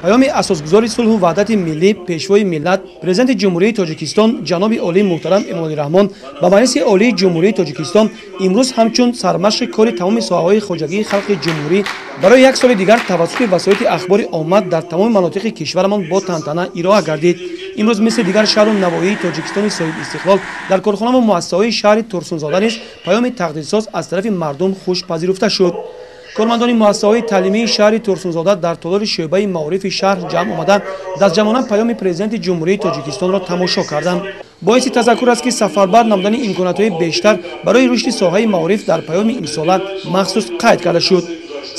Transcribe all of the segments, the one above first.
Паёми асосгузори сулҳу ваҳдати миллӣ, Пешвои миллат, Президенти Ҷумҳурии Тоҷикистон ҷаноби олии муҳтарам Эмомалӣ Раҳмон ба Маҷлиси Олии Ҷумҳурии Тоҷикистон имрӯз ҳамчун сармашқи кори тамоми соҳаҳои хоҷагии халқи ҷумҳурӣ барои як соли дигар тавассути васоити ахбори омма дар тамоми манотиқи кишварамон бо тантана ироа гардид. Имрӯз мисли дигар шаҳру навоҳии Тоҷикистони соҳибистиқлол дар корхонаву муассисаҳои шаҳри Турсунзода низ паёми тақдирсоз аз тарафи мардум хуш пазируфта шуд. Кормандони муассисаҳои таълимии шаҳри Турсунзода дар толори шӯъбаи маорифи шаҳр ҷамъ омада, дастҷамъона паёми Президенти Ҷумҳурии Тоҷикистонро тамошо карданд. Боиси тазаккур аст, ки сафарбар намудани имкониятҳои бештар барои рушди соҳаи маориф дар паёми имсола махсус қайд карда шуд.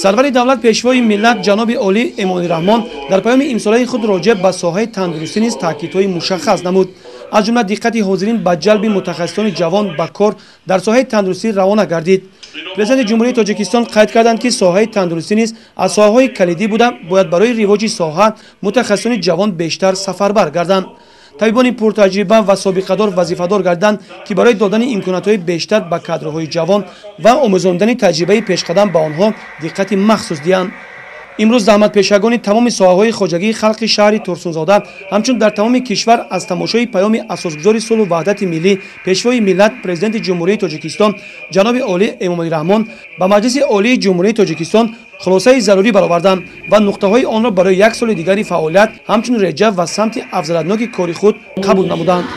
Сарвари давлат, Пешвои миллат ҷаноби олӣ Эмомалӣ Раҳмон дар паёми имсолаи худ роҷеъ ба соҳаи тандурустӣ низ таъкидҳои мушаххас намуд. Аз ҷумла диққати ҳозирин ба ҷалби мутахассисони ҷавон ба кор дар соҳаи тандурустӣ равона гардид. Президенти Ҷумҳурии Тоҷикистон қайд карданд, ки соҳаи тандурустӣ низ аз соҳаҳои калидӣ буда, бояд барои ривоҷи соҳа мутахассисони ҷавон бештар сафарбар гарданд. Табибони пуртаҷриба ва собиқадор вазифадор гардиданд, ки барои додани имкониятҳои бештар ба кадрҳои ҷавон ва омӯзондани таҷрибаи пешқадам ба онҳо диққати махсус диҳанд. Имрӯз заҳматпешагони тамоми соҳаҳои хоҷагии халқи шаҳри Турсунзода, ҳамчун дар тамоми кишвар, аз тамошои паёми асосгузори сулҳу ваҳдати миллӣ, Пешвои миллат, Президенти Ҷумҳурии Тоҷикистон ҷаноби олӣ Эмомалӣ Раҳмон ба Маҷлиси Олии Ҷумҳурии Тоҷикистон хулосаи зарурӣ бароварданд ва нуқтаҳои онро барои як соли дигари фаъолият ҳамчун реҷа ва самти афзалиятноки кори худ қабул намуданд.